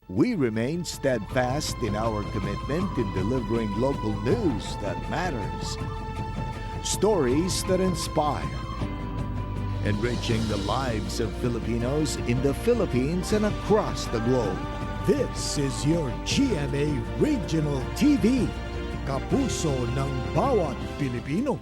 We remain steadfast in our commitment in delivering local news that matters, stories that inspire, enriching the lives of Filipinos in the Philippines and across the globe. This is your GMA Regional TV, kapuso ng bawat Pilipino.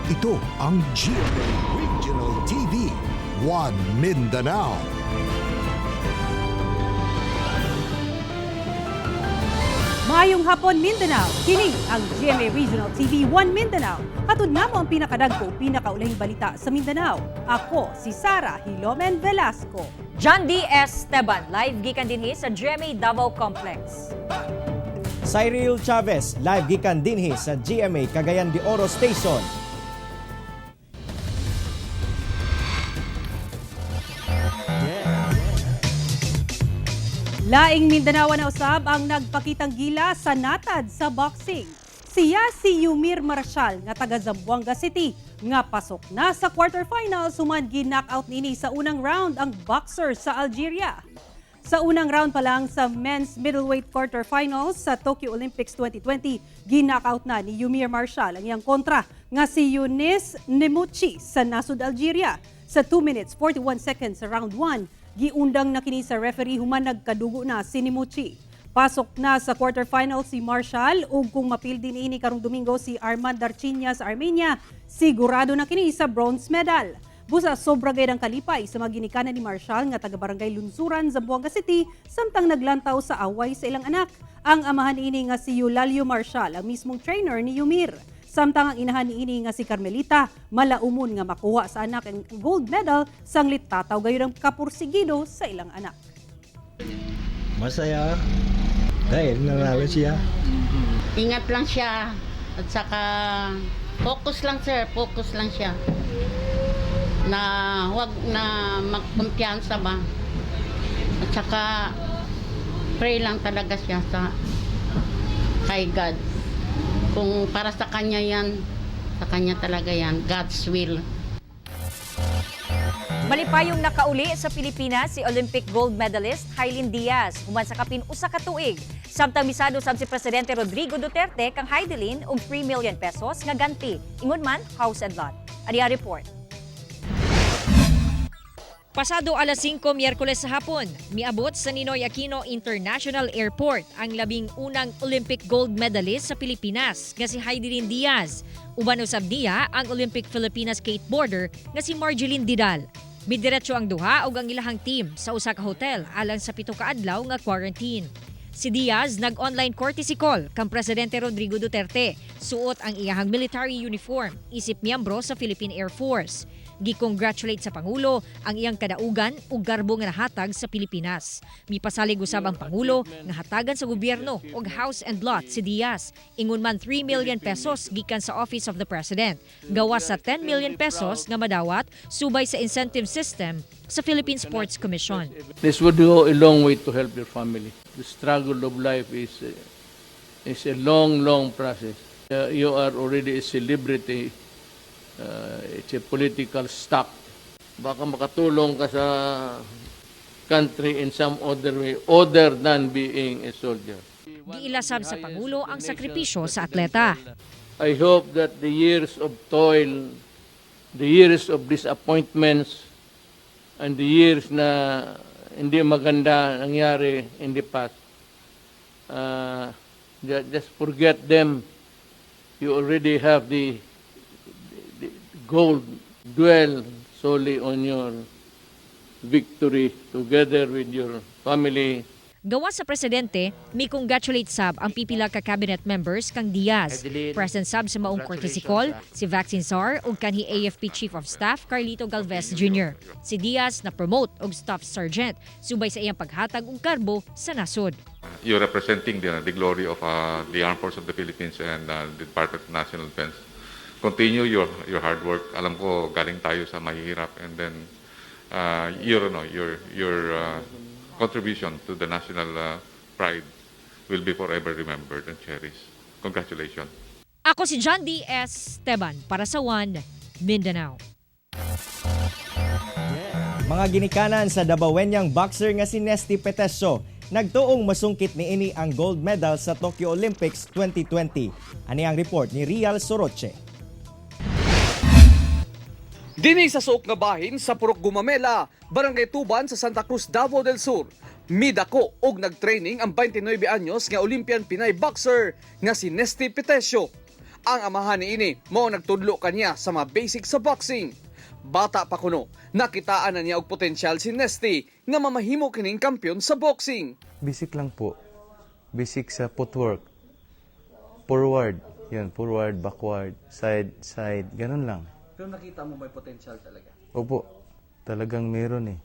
Ito ang GMA Regional TV, One Mindanao. Maayong hapon, Mindanao. Kini ang GMA Regional TV 1 Mindanao. Hatod namo ang pinakadagko, pinakaulahing balita sa Mindanao. Ako si Sara Hilomen Velasco. John D. Esteban, live gikan dinhi sa GMA Davao Complex. Cyril Chavez, live gikan dinhi sa GMA Cagayan de Oro Station. Laing Mindanao na usab ang nagpakitang gila sa natad sa boxing. Siya si Yumir Marshall nga taga Zamboanga City nga pasok na sa quarterfinals human gi-knockout niini sa unang round ang boxer sa Algeria. Sa unang round pa lang sa men's middleweight quarterfinals sa Tokyo Olympics 2020, gi-knockout na ni Yumir Marshall ang iyang kontra nga si Yunis Nemuchi sa nasod Algeria. Sa 2 minutes 41 seconds sa round 1, giundang na kini sa referee human nagkadugo na si Nemuchi. Pasok na sa quarterfinal si Marshall ug kung mapildi niini karong Domingo si Armand Darchinya sa Armenia, sigurado na kini sa bronze medal. Busa sobra gayud ang kalipay sa mga ginikanan ni Marshall nga taga Barangay Lunsuran, Zamboanga City samtang naglantaw sa away sa ilang anak. Ang amahan niini nga si Eulalio Marshall, ang mismong trainer ni Yumir. Samtang ang inahan niini nga si Carmelita, malaumon nga makuha sa anak ang gold medal sanglit tataw gayud ang kapursigido sa ilang anak. Masaya dahil nanalo siya. Ingat lang siya at saka focus lang, sir, focus lang siya. Na huwag na magkumpiyansa ba. At saka pray lang talaga siya sa kay God. Kung para sa kanya yan, sa kanya talaga yan, God's will. Malipayong nakauli sa Pilipinas si Olympic gold medalist Hylin Diaz human sa kapin usa ka tuig. Samtang misado sab si Presidente Rodrigo Duterte kang Heidelin og 3 million pesos nga ganti. Ingon man house and lot. Ariya report. Pasado alas 5 Miyerkules sa hapon, miabot sa Ninoy Aquino International Airport ang 11 na Olympic gold medalist sa Pilipinas nga si Heidelin Diaz. Uban usab niya ang Olympic Filipina skateboarder nga si Marjeline Didal. Midiretso ang duha ug ang ilahang team sa usa ka hotel alang sa 7 ka adlaw nga quarantine. Si Diaz nag-online courtesy call kang Presidente Rodrigo Duterte. Suot ang iyahang military uniform, isip miyembro sa Philippine Air Force. Gi-congratulate sa Pangulo ang iyang kadaugan ug garbo nga nahatag sa Pilipinas. Mipasalig usab ang Pangulo nga hatagan sa gobyerno og house and lot si Diaz. Ingon man 3 million pesos gikan sa Office of the President. Gawas sa 10 million pesos nga madawat subay sa incentive system sa Philippine Sports Commission. This would go a long way to help your family. The struggle of life is a long, long process. You are already a celebrity. It's a political stock. Baka makatulong ka sa country in some other way other than being a soldier. Giila sab sa Pangulo ang sakripisyo sa atleta. I hope that the years of toil, the years of disappointments, and the years na hindi maganda nangyari in the past, just forget them. You already have the gold. Dwell solely on your victory together with your family. Gawas sa presidente, mi-congratulate sab ang pipila ka cabinet members kang Diaz. Present sab sa maong courtesy call si Vaccine Czar ug kanhi AFP Chief of Staff Carlito Galvez Jr. Si Diaz na promote og Staff Sergeant subay sa iyang paghatag og karbo sa nasod. You're representing the glory of the Armed Forces of the Philippines and the Department of National Defense. Continue your hard work. Alam ko galing tayo sa mahihirap, and then your ano, your contribution to the national pride will be forever remembered and cherished. Congratulations. Ako si John D. S. Teban para sa One Mindanao. Mga ginikanan sa Dabawenyang boxer nga si Nesthy Petecio, nagtuong masungkit niini ang gold medal sa Tokyo Olympics 2020. Ani ang report ni Rial Soroche. Dinhi sa suok nga bahin sa Purok Gumamela, Barangay Tuban sa Santa Cruz, Davao del Sur. Midako og nagtraining ang 29 anyos nga Olympian Pinay boxer nga si Nesthy Petecio. Ang amahan niini mao nagtudlo kaniya sa mga basic sa boxing. Bata pa kuno, nakitaan na niya og potensyal si Nesthy nga mamahimo kining kampiyon sa boxing. Basic lang po. Basic sa footwork. Forward. Yun, forward, backward, side, side. Ganun lang. Pero nakita mo may potensyal talaga. Opo, talagang meron eh.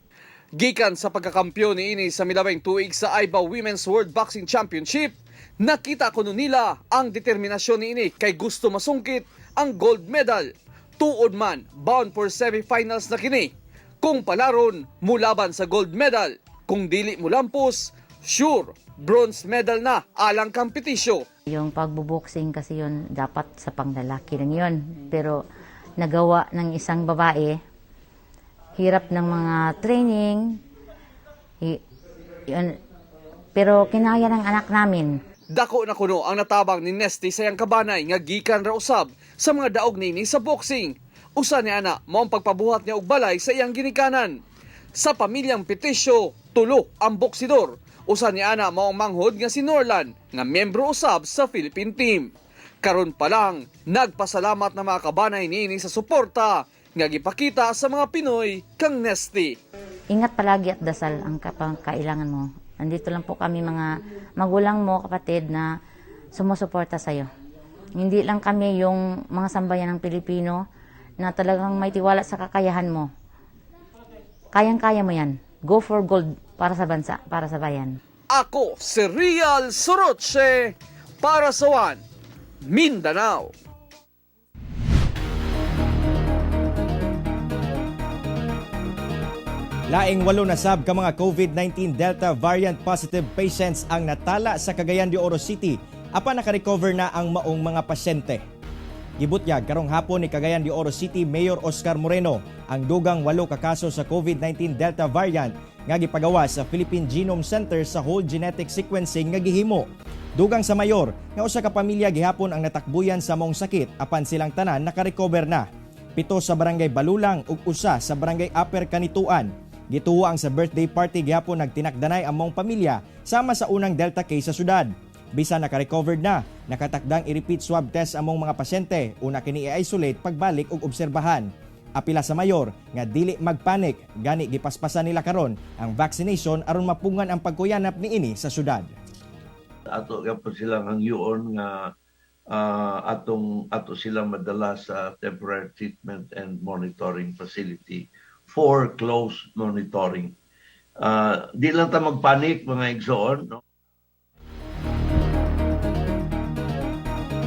Gikan sa pagkakampyon niini sa milabing tuig sa AIBA Women's World Boxing Championship, nakita kuno nila ang determinasyon niini kay gusto masungkit ang gold medal. Tuod man, bound for semifinals na kini. Kung palaron, mulaban sa gold medal. Kung dili mulampos, sure, bronze medal na alang kang Petecio. Yung pagbuboxing kasi yun, dapat sa panglalaki lang yun. Pero nagawa ng isang babae, hirap ng mga training, yun, pero kinaya ng anak namin. Dako na kuno ang natabang ni Nesthy sa iyang kabanay nga gikan ra usab sa mga daog nini sa boxing. Usa ni ana mao ang pagpabuhat niya og balay sa iyang ginikanan. Sa pamilyang Petecio, tulo ang boksidor. Usa ni ana mao ang manghod nga si Norlan nga miyembro usab sa Philippine team. Karon pa lang nagpasalamat na mga kabanay niini sa suporta nga gipakita sa mga Pinoy kang Nesthy. Ingat palagi at dasal ang kapang kailangan mo. Nandito lang po kami mga magulang mo, kapatid, na sumusuporta sa'yo. Hindi lang kami yung mga sambayan ng Pilipino na talagang may tiwala sa kakayahan mo. Kayang-kaya mo yan. Go for gold para sa bansa, para sa bayan. Ako si Rial Soroche para sa One Mindanao. Laing 8 na sab ka mga COVID-19 Delta variant positive patients ang natala sa Cagayan de Oro City apan nakarecover na ang maong mga pasyente. Gibutyag karong hapon ni Cagayan de Oro City Mayor Oscar Moreno ang dugang 8 ka kaso sa COVID-19 Delta variant nga gipagawa sa Philippine Genome Center sa whole genetic sequencing nga gihimo. Dugang sa mayor nga usa ka pamilya gihapon ang natakbuyan sa maong sakit apan silang tanan nakarecover na. 7 sa barangay Balulang ug 1 sa barangay Upper Canitoan. Gituo ang sa birthday party gihapon nagtinakdanay ang maong pamilya sama sa unang Delta case sa syudad. Bisan naka-recovered na, nakatakdang i-repeat swab test ang maong mga pasyente, una kini i-isolate pagbalik ug obserbahan. Apila sa mayor nga dili magpanik, gani gipaspasan nila karon ang vaccination aron mapungan ang pagkuyanap niini sa syudad. Ato gyapon silang hangyoon nga atong ato silang madala sa temporary treatment and monitoring facility for close monitoring. Di lang ta magpanik, mga igsoon, no?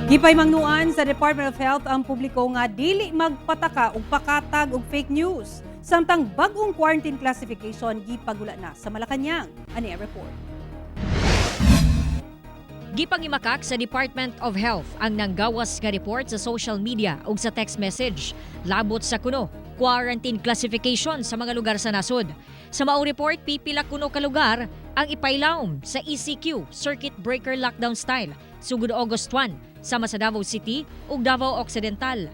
Gipaymangnuan sa Department of Health ang publiko nga dili magpataka og pakatag og fake news. Samtang bag-ong quarantine classification gipagula na sa Malacañang. Ani ang report. Gipangimakak sa Department of Health ang nanggawas nga report sa social media ug sa text message labot sa kuno quarantine classification sa mga lugar sa nasod. Sa maong report, pipila kuno ka lugar ang ipailawom sa ECQ Circuit Breaker Lockdown Style sugod August 1 sama sa Davao City ug Davao Occidental.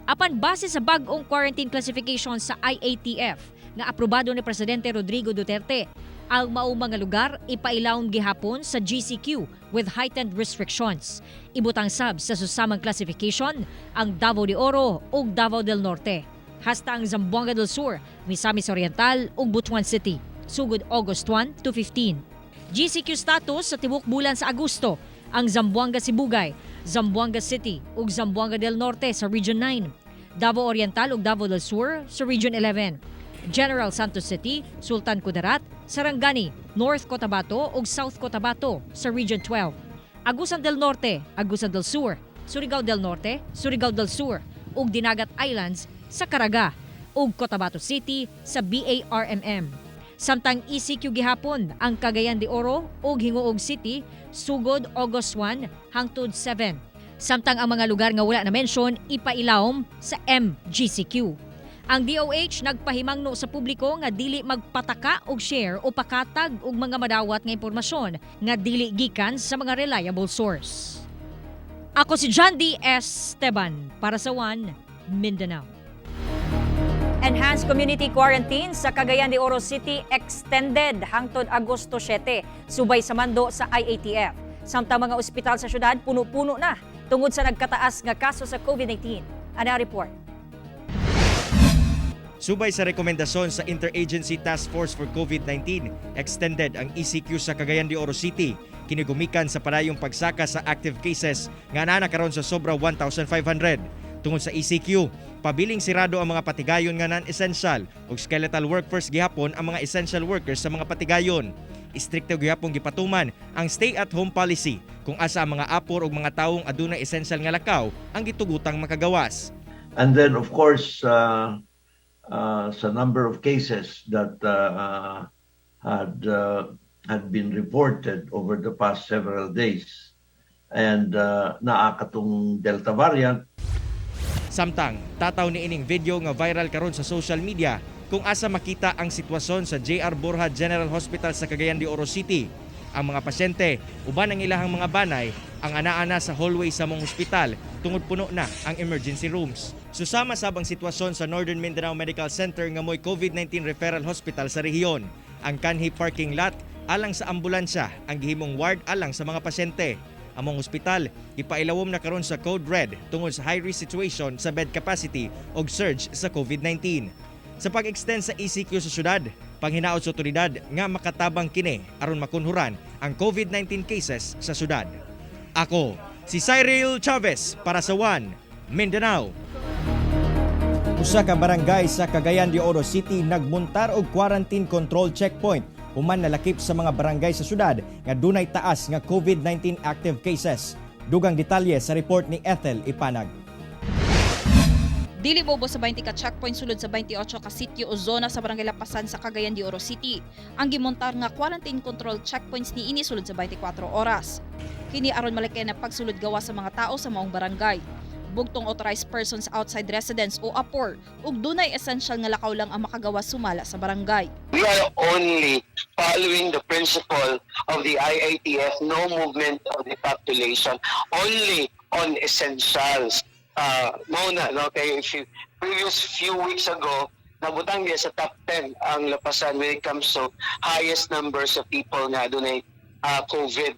Apan base sa bag-ong quarantine classification sa IATF nga aprobado ni Presidente Rodrigo Duterte, ang maong mga lugar ipailawom gihapon sa GCQ with heightened restrictions. Ibutang sab sa susamang classification ang Davao de Oro ug Davao del Norte. Hasta ang Zamboanga del Sur, Misamis Oriental ug Butuan City sugod August 1 to 15. GCQ status sa tibuok bulan sa Agosto ang Zamboanga Sibugay, Zamboanga City ug Zamboanga del Norte sa Region 9, Davao Oriental ug Davao del Sur sa Region 11. General Santos City, Sultan Kudarat, Sarangani, North Cotabato ug South Cotabato sa Region 12. Agusan del Norte, Agusan del Sur, Surigao del Norte, Surigao del Sur ug Dinagat Islands sa Caraga ug Cotabato City sa BARMM. Samtang ECQ gihapon ang Cagayan de Oro ug Gingoog City sugod August 1 hangtod 7. Samtang ang mga lugar nga wala na mention ipailawom sa MGCQ. Ang DOH nagpahimangno sa publiko nga dili magpataka og share o pakatag og mga madawat nga impormasyon nga dili gikan sa mga reliable source. Ako si John D. Esteban para sa One Mindanao. Enhanced community quarantine sa Cagayan de Oro City extended hangtod Agosto 7, subay sa mando sa IATF. Samtang mga ospital sa syudad puno-puno na tungod sa nagkataas nga kaso sa COVID-19. Ana report. Subay sa rekomendasyon sa Interagency Task Force for COVID-19, extended ang ECQ sa Cagayan de Oro City. Kini gumikan sa padayong pagsaka sa active cases nga naa na karon sa sobra 1,500. Tungod sa ECQ, pabiling sirado ang mga patigayon nga non-essential ug skeletal workforce gihapon ang mga essential workers sa mga patigayon. Istrikto gihapon gipatuman ang stay-at-home policy kung asa ang mga apor ug mga tawong adunay essential nga lakaw ang gitugutang makagawas. And then, of course, sa number of cases that had been reported over the past several days. And naa katong Delta variant. Samtang, tataw ni ining video nga viral karon sa social media kung asa makita ang sitwasyon sa JR Borja General Hospital sa Cagayan de Oro City. Ang mga pasyente, uban ang ilahang mga banay, ang ana-ana sa hallway sa maong ospital tungod puno na ang emergency rooms. Susama sab ang sitwasyon sa Northern Mindanao Medical Center nga mo'y COVID-19 referral hospital sa rehiyon. Ang kanhi parking lot alang sa ambulansya ang gihimong ward alang sa mga pasyente. Among ospital, ipailawom na karon sa code red tungod sa high risk situation sa bed capacity og surge sa COVID-19. Sa pag-extend sa ECQ sa syudad, panghinaot sa otoridad nga makatabang kini aron makunhuran ang COVID-19 cases sa syudad. Ako, si Cyril Chavez para sa One Mindanao. Usa ka barangay sa Cagayan de Oro City nagmuntar og quarantine control checkpoint human nalakip sa mga barangay sa syudad nga dunay taas nga COVID-19 active cases. Dugang detalye sa report ni Ethel Ipanag. Dili moubos sa 20 ka checkpoint sulod sa 28 ka sitio o zona sa Barangay Lapasan sa Cagayan de Oro City. Ang gimontar nga quarantine control checkpoints niini sulod sa 24 oras. Kini aron malaki na pagsulod gawa sa mga tao sa maong barangay. Bugtong authorized persons outside residence o APOR ug dunay essential nga lakaw lang ang makagawa sumala sa barangay. We are only following the principle of the IATF, no movement of the population, only on essentials. Mao na, no? Kay if you, previous few weeks ago, nabutang niya sa top 10 ang Lapasan when it comes to highest numbers of people nga dunay COVID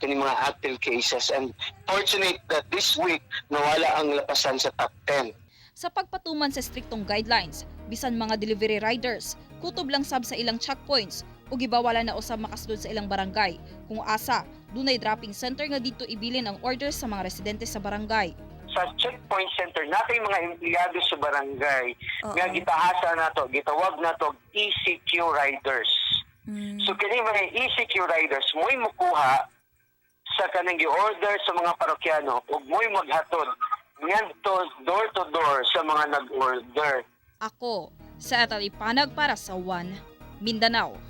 kining mga active cases, and fortunate that this week nawala ang Lapasan sa top 10. Sa pagpatuman sa striktong guidelines, bisan mga delivery riders, kutob lang sab sa ilang checkpoints ug gibawalan na usab makasulod sa ilang barangay kung asa dunay dropping center nga dito ibilin ang orders sa mga residente sa barangay. Sa checkpoint center natin mga empleyado sa barangay nga gitahasa nato, gitawag nato ECQ riders. So kini mga ECQ riders mo'y mukuha sa kanang gi-order sa mga parokyano ug mo'y maghatod ngadto door to door sa mga nag-order. Ako, sa Ethel Ipanag para sa One Mindanao.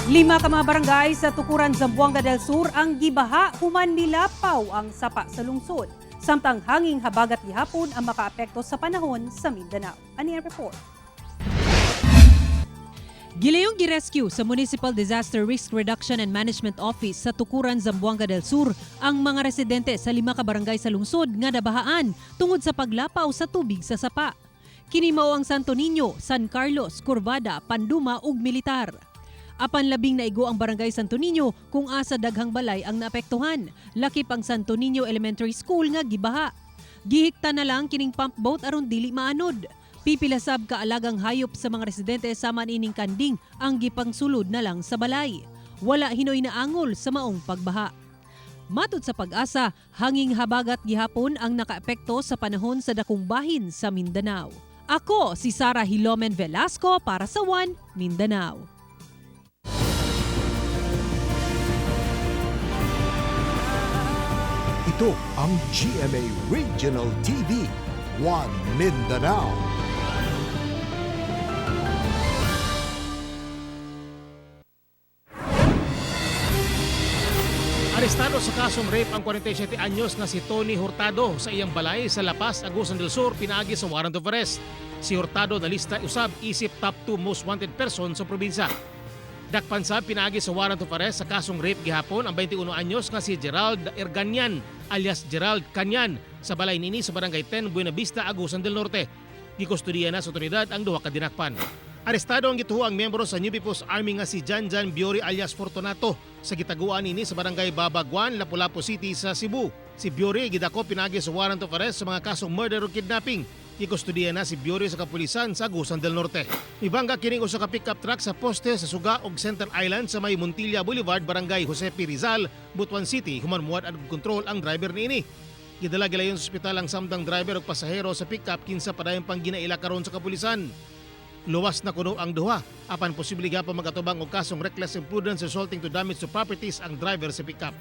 Lima ka mga barangay sa Tukuran, Zamboanga del Sur ang gibaha human milapaw ang sapa sa lungsod. Samtang hanging habagat gihapon ang makaapekto sa panahon sa Mindanao. Ani ang report? Gilayong girescue sa Municipal Disaster Risk Reduction and Management Office sa Tukuran, Zamboanga del Sur ang mga residente sa 5 ka barangay sa lungsod nga nabahaan tungod sa paglapaw sa tubig sa sapa. Kini mao ang Santo Niño, San Carlos, Curvada, Panduma ug Militar. Apan labing naigo ang barangay Santo Niño kung asa daghang balay ang naapektuhan. Lakip ang Santo Niño Elementary School nga gibaha. Gihikta na lang kining pump boat aron dili maanod. Pipilasab kaalagang hayop sa mga residente sama niining kanding ang gipangsulod na lang sa balay. Wala hinoy na angol sa maong pagbaha. Matod sa Pag-asa, hanging habagat gihapon ang nakaepekto sa panahon sa dakong bahin sa Mindanao. Ako si Sara Hilomen Velasco para sa One Mindanao. Ito ang GMA Regional TV, One Mindanao. Arestado sa kasong rape ang 47 anyos nga si Tony Hurtado sa iyang balay sa La Paz, Agusan del Sur, pinaagi sa warrant of arrest. Si Hurtado nalista usab isip top 2 most wanted person sa probinsya. Dakpan sab pinaagi sa warrant of arrest sa kasong rape gihapon ang 21 anyos nga si Gerald Erganian alias Gerald Canyan sa balay nini sa Barangay 10, Buena Vista, Agusan del Norte. Gikustudiya na sa otoridad ang duha ka dinakpan. Arestado ang gituoang miyembro sa New People's Army nga si Janjan Biori alias Fortunato sa gitaguan nini sa Barangay Babaguan, Lapu-Lapu City sa Cebu. Si Biori gidako pinaagi sa warrant of arrest sa mga kasong murder ug kidnapping. Gikustudiya na si Biori sa kapulisan sa Agusan del Norte. Mibangga kining usa ka pickup truck sa poste sa Suga ug Center Island sa may Montilla Boulevard, Barangay Jose P. Rizal, Butuan City, human muwad og kontrol ang driver niini. Gidala gilayon sa ospital ang samtang driver ug pasahero sa pickup kinsa padayon pang ginaila karon sa kapulisan. Luwas na kuno ang duha apan posible gapon magatubang og kasong reckless imprudence resulting to damage to properties ang driver sa pickup.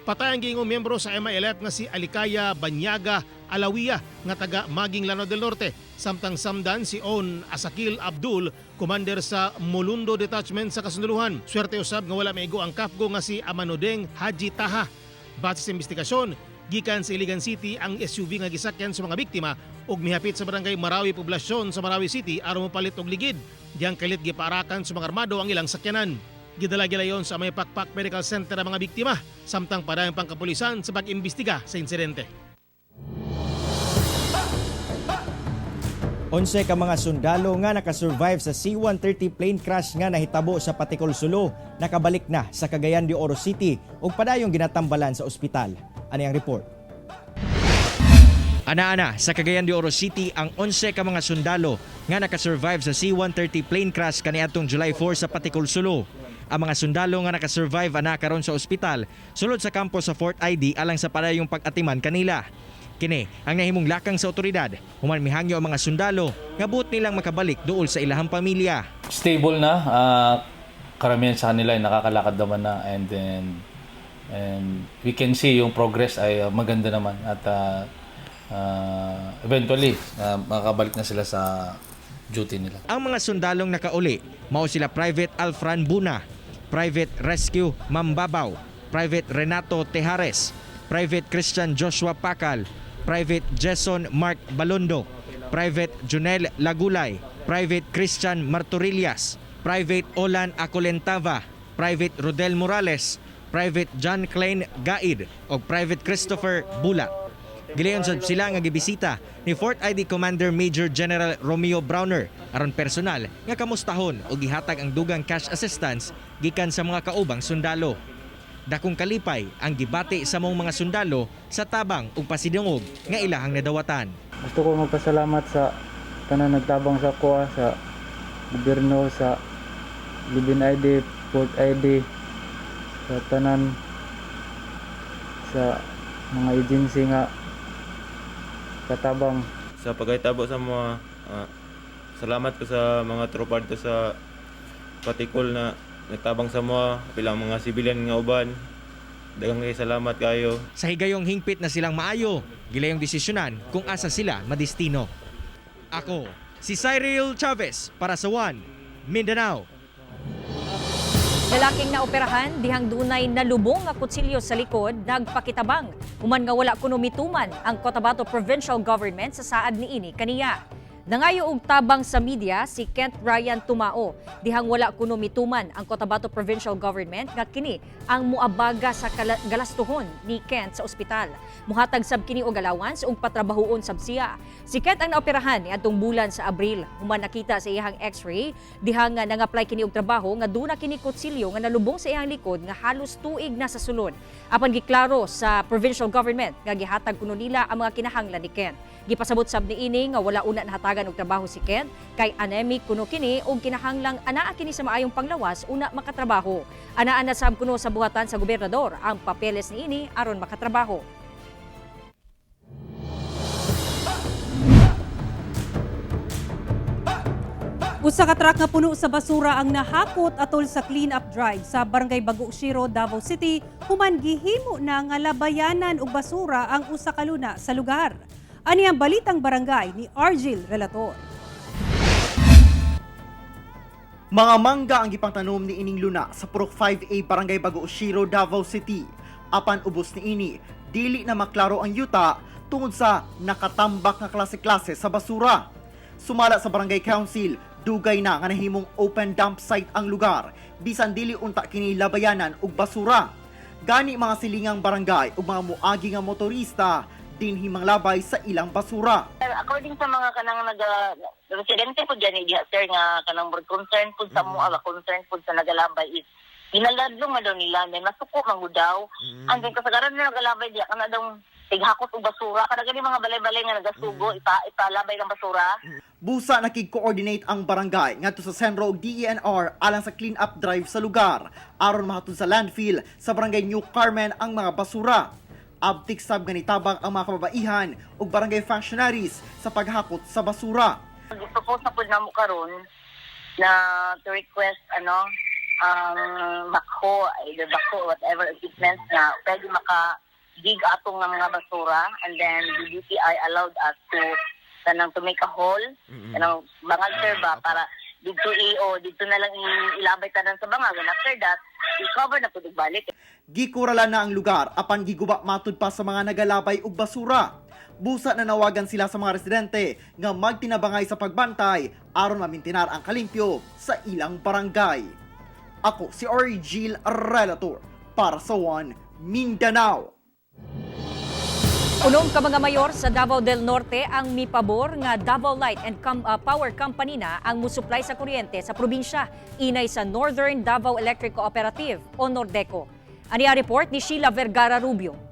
Patay ang giingong miyembro sa MILF nga si Alikaya Banyaga Alawiya nga taga Maging, Lanao del Norte. Samtang samdan si On Asakil Abdul, commander sa Molundo Detachment sa kasundalohan. Swerte usab nga wala maigo ang kapgo nga si Amanodeng Haji Taha. Base sa investigasyon, gikan sa Iligan City ang SUV nga gisakyan sa mga biktima ug mihapit sa barangay Marawi Poblacion sa Marawi City aron mopalit og ligid. Diyang kalit gipaarakan sa mga armado ang ilang sakyanan. Gidala gilayon sa may Pakpak Medical Center ang mga biktima samtang padayon pang kapulisan sa pag-imbestiga sa insidente. 11 ka mga sundalo nga nakasurvive sa C-130 plane crash nga nahitabo sa Patikul, Sulu, nakabalik na sa Cagayan de Oro City ug padayong ginatambalan sa ospital. Ani ang report. Ana-ana sa Cagayan de Oro City ang 11 ka mga sundalo nga nakasurvive sa C-130 plane crash kaniadtong July 4 sa Patikul, Sulu. Ang mga sundalo nga nakasurvive ana karon sa ospital sulod sa kampo sa Fort ID alang sa padayong pag-atiman kanila. Kini ang nahimong lakang sa otoridad human mihangyo ang mga sundalo nga buot nilang makabalik duol sa ilahang pamilya. Stable na. Karamihan sa kanila ay nakakalakad naman na, and then and we can see yung progress ay maganda naman at eventually makakabalik na sila sa duty nila. Ang mga sundalong nakauli, mao sila Private Alfran Buna, Private Rescue Mambabaw, Private Renato Tejares, Private Christian Joshua Pacal, Private Jason Mark Balondo, Private Junel Lagulay, Private Christian Martorillas, Private Olan Acolentava, Private Rodel Morales, Private John Klein Gaid ug Private Christopher Bulat. Gilayon sad sila nga gibisita ni 4th ID Commander Major General Romeo Browner aron personal nga kamustahon og gihatag ang dugang cash assistance gikan sa mga kaubang sundalo. Dakong kalipay ang gibati sa mong mga sundalo sa tabang ug pasidungog nga ilahang nadawatan. Gusto ko magpasalamat sa tanan nagtabang sa akoa, sa gobyerno, sa Libin ID, Port ID, sa tanan, sa mga agency nga katabang. Sa pagkahitabo sa mga salamat ko sa mga tropa dito sa Patikul na nagtabang sa mga bilang mga sibilyan nga uban. Daghang kay salamat kayo. Sa higayong hingpit na silang maayo, gilayong desisyonan kung asa sila madestino. Ako, si Cyril Chavez para sa One Mindanao. Lalaking naoperahan dihang dunay nalubong nga kutsilyo sa likod nagpakitabang human nga wala kuno mituman ang Cotabato Provincial Government sa saad niini kaniya. Nangayo og tabang sa media si Kent Ryan Tumao dihang wala kuno mituman ang Cotabato Provincial Government nga kini ang muabaga sa galastuhon ni Kent sa ospital. Muhatag sab kini og allowance ug patrabahuon sab siya. Si Kent ang naoperahan niadtong bulan sa Abril human nakita sa iyang x-ray dihang nga nang-apply kini og trabaho nga duna kini kutsilyo nga nalubong sa iyang likod nga halos tuig na sa sulod. Apan giklaro sa provincial government nga gihatag kuno nila ang mga kinahanglan ni Kent. Gipasabot sab niini nga wala una nahatagan og trabaho si Kent kay anemic kuno kini ug kinahanglang anaa kini sa maayong panglawas una makatrabaho. Anaa na sab kuno sa buhatan sa gobernador ang papeles niini aron makatrabaho. Usa ka truck nga puno sa basura ang nahakot atol sa clean-up drive sa Barangay Bago Shiro, Davao City, human gihimo na nga labayanan og basura ang usa ka luna sa lugar. Ani ang Balitang Barangay ni Argil Relator. Mga mangga ang gipangtanom ni ining luna sa Purok 5A, Barangay Bago Oshiro, Davao City. Apan ubos ni ini, dili na maklaro ang yuta tungod sa nakatambak nga klase-klase sa basura. Sumala sa Barangay Council, dugay na nga nahimong open dump site ang lugar, bisan dili unta kini labayanan og basura. Gani mga silingang barangay ug mga muagi nga motorista dinhi manglabay sa ilang basura. Sir, according sa mga kanang naga residente po dyan, diha sir, nga kanang more concern po sa mua, concern po sa nagalabay is ginaladlong nga daw nila, then masuko man gud daw. And then kasagaran na nagalabay diha kana daw tighakot og basura, kada gani mga balay-balay nga nagasugo, ipalabay ng basura. Busa nakig-coordinate ang barangay ngadto sa Senro ug DENR alang sa clean-up drive sa lugar aron mahatod sa landfill sa Barangay New Carmen ang mga basura. Abtik sab nga nitabang ang mga kababaihan ug barangay functionaries sa paghakot sa basura. Propose na po namo karon na to request ano ang backhoe, either backhoe or whatever equipment na pwede maka dig atong nga mga basura, and then the DTI allowed us to kanang to make a hole kanang bangag sir ba, para dito i o dito na lang ilabay tanan sa bangag, and after that i-cover na pud og balik. Gikurala na ang lugar apan giguba matud pa sa mga nagalabay og basura. Busa na nawagan sila sa mga residente nga magtinabangay sa pagbantay aron mamintinar ang kalimpyo sa ilang barangay. Ako si Origil Relator para sa One Mindanao. Unom ka mga mayor sa Davao del Norte ang mipabor nga Davao Light and Power Company na ang musuplay sa kuryente sa probinsya inay sa Northern Davao Electric Cooperative o Nordeco. Ani ang report ni Sheila Vergara Rubio.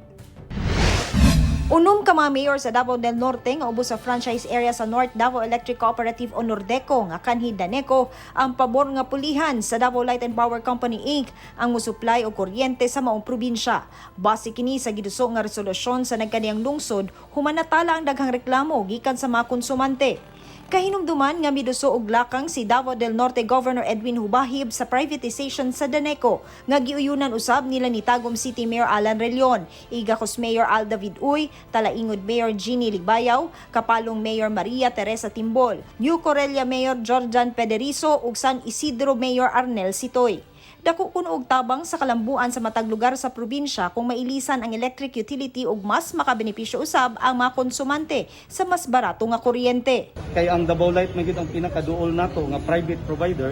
6 ka mga mayor sa Davao del Norte nga ubos sa franchise area sa North Davao Electric Cooperative o Nordeco nga kanhi Daneco ang pabor nga pulihan sa Davao Light and Power Company Inc. ang musuplay og kuryente sa maong probinsya. Base kini sa giduso nga resolusyon sa nagkaniyang lungsod, human natala ang daghang reklamo gikan sa mga konsumante. Kahinumduman nga miduso og lakang si Davao del Norte Governor Edwin Hubahib sa privatization sa Daneco nga giuyunan usab nila ni Tagum City Mayor Alan Relion, Igacos Mayor Al David Uy, Talaingod Mayor Jeannie Ligbayaw, Kapalong Mayor Maria Teresa Timbol, New Corella Mayor Jordan Pederizo ug San Isidro Mayor Arnel Sitoy. Dako kuno og tabang sa kalambuan sa matag lugar sa probinsya kung mailisan ang electric utility ug mas makabenepisyo usab ang mga konsumante sa mas barato nga kuryente. Kay ang Davao Light man gyud ang pinakaduol nato nga private provider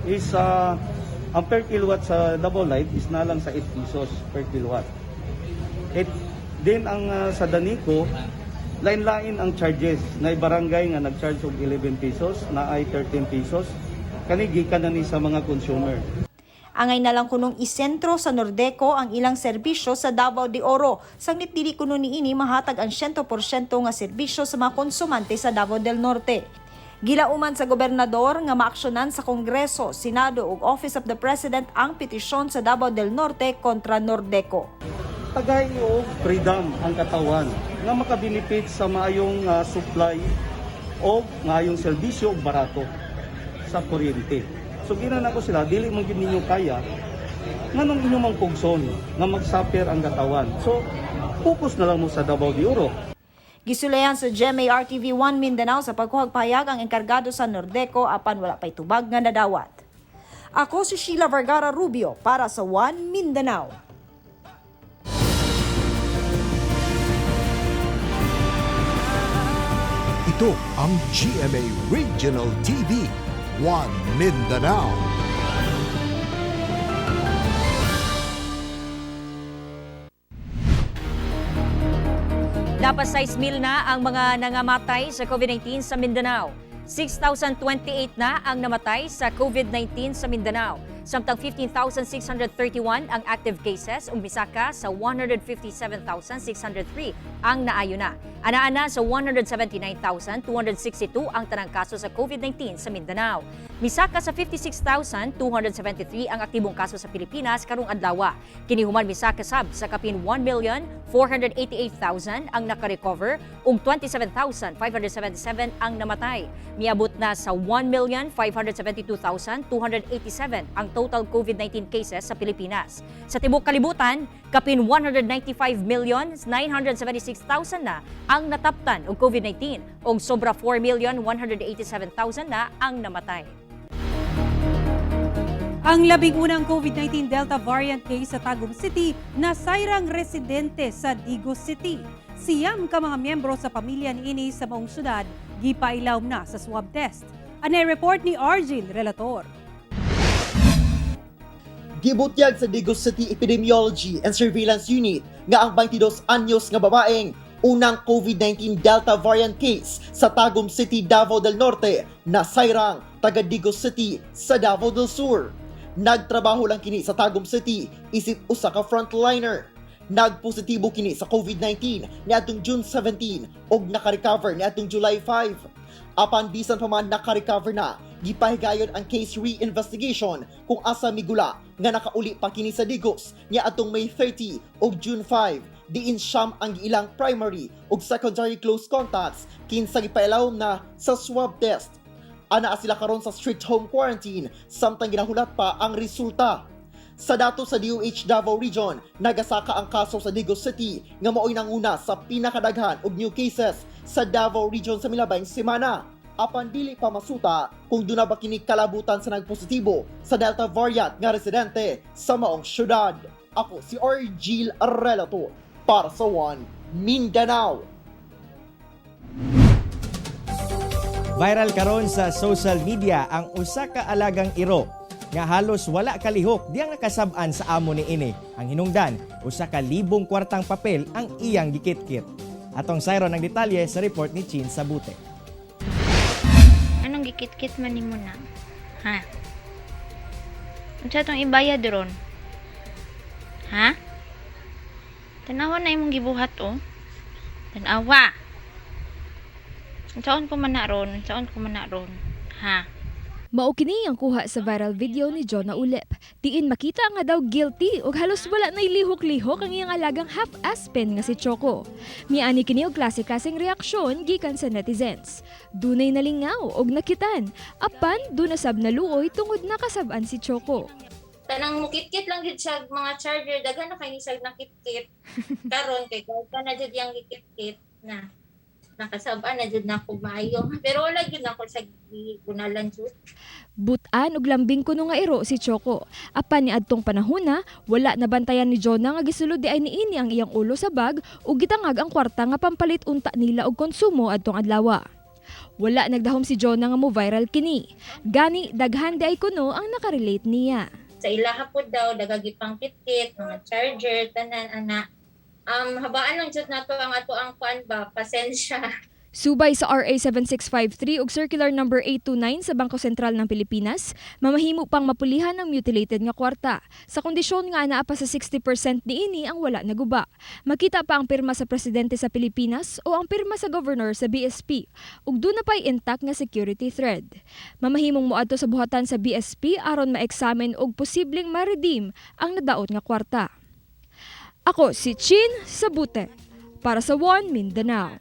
is ang per kilowatt sa Davao Light is nalang sa 8 pesos per kilowatt. It din ang sa Daneco, lain-lain ang charges. Na barangay nga nag-charge og 11 pesos, na ay 13 pesos. Kani gikan na ni sa mga consumer. Angay na lang kunong isentro sa Nordeco ang ilang serbisyo sa Davao de Oro. Sangnit dili kuno niini mahatag ang 100% nga serbisyo sa mga konsumante sa Davao del Norte. Gilauman sa gobernador nga maaksyonan sa Kongreso, Senado ug Office of the President ang petisyon sa Davao del Norte kontra Nordeco. Tagay og freedom ang katawan nga makabenefit sa maayong supply o maayong serbisyo ug barato sa kuryente. So ginana ko sila, dili man gyud ninyo kaya nganong inyo mang pugson nga magsuffer ang katawan. So focus na lang mo sa Davao de Oro. Gisulayan sa GMA RTV 1 Mindanao sa pagkuhag pahayag ang enkargado sa Nordeco apan wala pay tubag nga nadawat. Ako si Sheila Vergara Rubio para sa One Mindanao. Ito ang GMA Regional TV, One Mindanao. Lapas 6 mil na ang mga nangamatay sa COVID-19 sa Mindanao. 6,028 na ang namatay sa COVID-19 sa Mindanao. Samtang 15,631 ang active cases, umisaka sa 157,603 ang naayo na. Ana-ana sa 179,262 ang tanang kaso sa COVID-19 sa Mindanao. Misaka sa 56,273 ang aktibong kaso sa Pilipinas karong adlaw. Kini human misaka sab sa kapin 1,488,000 ang nakarecover ug 27,577 ang namatay. Miabot na sa 1,572,287 ang total COVID-19 cases sa Pilipinas. Sa tibuok kalibutan, kapin 195,976,000 na ang nataptan og COVID-19 ug sobra 4,187,000 na ang namatay. Ang 11 COVID-19 Delta variant case sa Tagum City nasayrang residente sa Digos City. 9 ka mga miyembro sa pamilya niini sa maong syudad gipailawom na sa swab test. Anay report ni Argil Relator. Gibutyag sa Digos City Epidemiology and Surveillance Unit nga ang 22 anyos nga babaeng unang COVID-19 Delta variant case sa Tagum City, Davao del Norte na sayrang taga Digos City sa Davao del Sur. Nagtrabaho lang kini sa Tagum City isip usa ka frontliner. Nagpositibo kini sa COVID-19 niadtong June 17 ug nakarecover niadtong July 5. Apan bisan pa man nakarecover na, gipahigayon ang case re-investigation kung asa migula nga nakauli pa kini sa Digos niadtong May 30 ug June 5, diin 9 ang ilang primary ug secondary close contacts kinsa gipailawom na sa swab test. Anaa sila karon sa strict home quarantine samtang ginahulat pa ang resulta. Sa dato sa DOH Davao Region, nagasaka ang kaso sa Digos City nga maoy nanguna sa pinakadaghan og new cases sa Davao Region sa milabayng semana. Apan dili pa masuta kung duna ba kini kalabutan sa nagpositibo sa Delta variant nga residente sa maong syudad. Ako si Argil Relator para sa One Mindanao. Viral karon sa social media ang usa ka alagang iro nga halos wala kalihok diyang nakasab-an sa amo ni ini. Ang hinungdan, 1,000 kwartang papel ang iyang gikitkit. Atong sayron ang detalye sa report ni Chin Sabute. Anong gikit-kit man nimo na? Ha? Unsa tong ibayad ron? Ha? Tanawa na imong gibuhat oh. Tanawa. Unsaon ko man na ron? Unsaon ko man na ron? Ha? Mao kini ang kuha sa viral video ni Jonah Ulep. Diin makita nga daw guilty ug halos wala nay lihok-lihok ang iyang alagang half aspen nga si Choco. Miani kini og klase-klaseng reaksyon gikan sa netizens. Dunay nalingaw og nakitan, apan duna sab naluoy tungod nakasab-an si Choco. Tanang mukit-kit lang jud siya mga charger, daghan na kay ni siya nakit-kit. Karon kay ka na jud yang gikit-kit na nakasab-an na jud nako maayo. Pero wala jud nako sa gigunalan jud. Butan og lambing kuno nga iro si Choco. Apan niadtong panahona, wala nabantayan ni Jonah nga gisulod di ay niini ang iyang ulo sa bag ug gitangag ang kwarta nga pampalit unta nila og konsumo adtong adlaw. Wala nagdahom si Jonah nga mo viral kini. Gani daghan di ay kuno ang nakarelate niya. Sa ilaha pud daw dagagipang kit-kit, mga charger, tanan ana. Habaan lang jud nato ang ato ang kuan ba, pasensya. Subay sa RA 7653 ug Circular Number 829 sa Bangko Sentral ng Pilipinas, mamahimo pang mapulihan ang mutilated nga kwarta sa kondisyon nga anaa pa sa 60% niini ang wala naguba. Makita pa ang pirma sa presidente sa Pilipinas o ang pirma sa governor sa BSP ug duna pa'y intact nga security thread. Mamahimong moadto sa buhatan sa BSP aron ma-examine og posibleng ma-redeem ang nadaot nga kwarta. Ako si Chin Sabute para sa One Mindanao.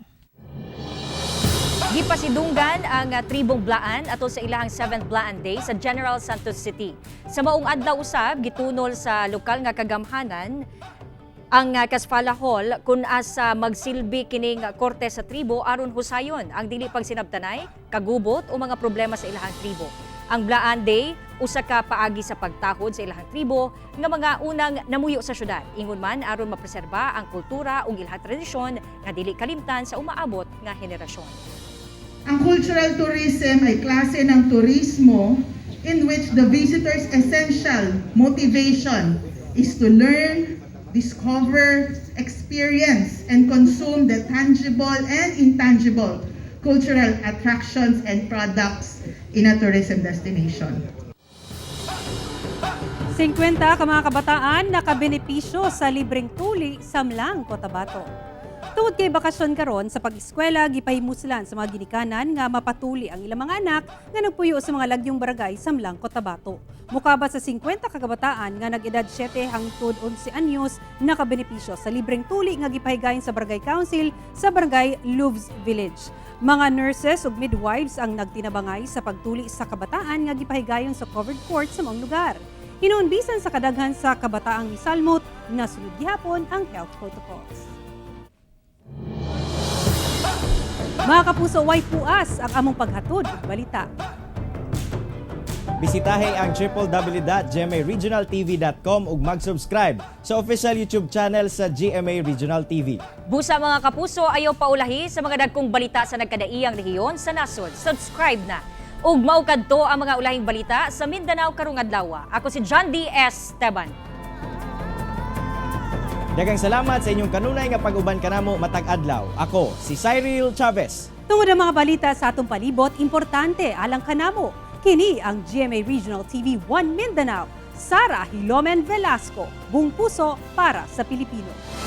Gipasidunggan ang tribong Blaan atol sa ilahang 7th Blaan Day sa General Santos City. Sa maong adlaw usab gitunol sa lokal nga kagamhanan ang Kasfala Hall kun asa magsilbi kining korte sa tribo aron husayon ang dili pagsinabtanay, kagubot o mga problema sa ilahang tribo. Ang Blaan Day usa ka paagi sa pagtahod sa ilahang tribo nga mga unang namuyo sa syudad. Ingon man aron mapreserba ang kultura ug ilahang tradisyon nga dili kalimtan sa umaabot nga henerasyon. Ang cultural tourism ay klase ng turismo in which the visitor's essential motivation is to learn, discover, experience, and consume the tangible and intangible cultural attractions and products in a tourism destination. 50 ka mga kabataan nakabenepisyo sa libreng tuli sa M'lang, Cotabato. Tungod kay bakasyon karon sa pag-eskwela, gipahimuslan sa mga ginikanan nga mapatuli ang ilang mga anak nga nagpuyo sa mga lagyong barangay sa M'lang, Cotabato. Mukabat sa 50 ka kabataan nga nag-edad 7 hangtod 11 anyos nakabenepisyo sa libreng tuli nga gipahigayon sa Barangay Council sa Barangay Louvres Village. Mga nurses ug midwives ang nagtinabangay sa pagtuli sa kabataan nga gipahigayon sa covered court sa maong lugar. Hinuon bisan sa kadaghan sa kabataang misalmot, nasunod gihapon ang health protocols. Mga kapuso, way puas ang among paghatod ug balita. Bisitahe ang www.gmaregionaltv.com ug mag-subscribe sa official YouTube channel sa GMA Regional TV. Busa, mga kapuso, ayaw paulahi sa mga dagkong balita sa nagkadaiyang rehiyon sa nasod. Subscribe na. Ug mao kadto ang mga ulahing balita sa Mindanao karong adlaw. Ako si John D. Esteban. Daghang salamat sa inyong kanunay nga pag-uban kanamo matag adlaw. Ako si Cyril Chavez. Tungod ang mga balita sa atong palibot, importante alang kanamo. Kini ang GMA Regional TV 1 Mindanao. Sara Hilomen Velasco, buong puso para sa Pilipino.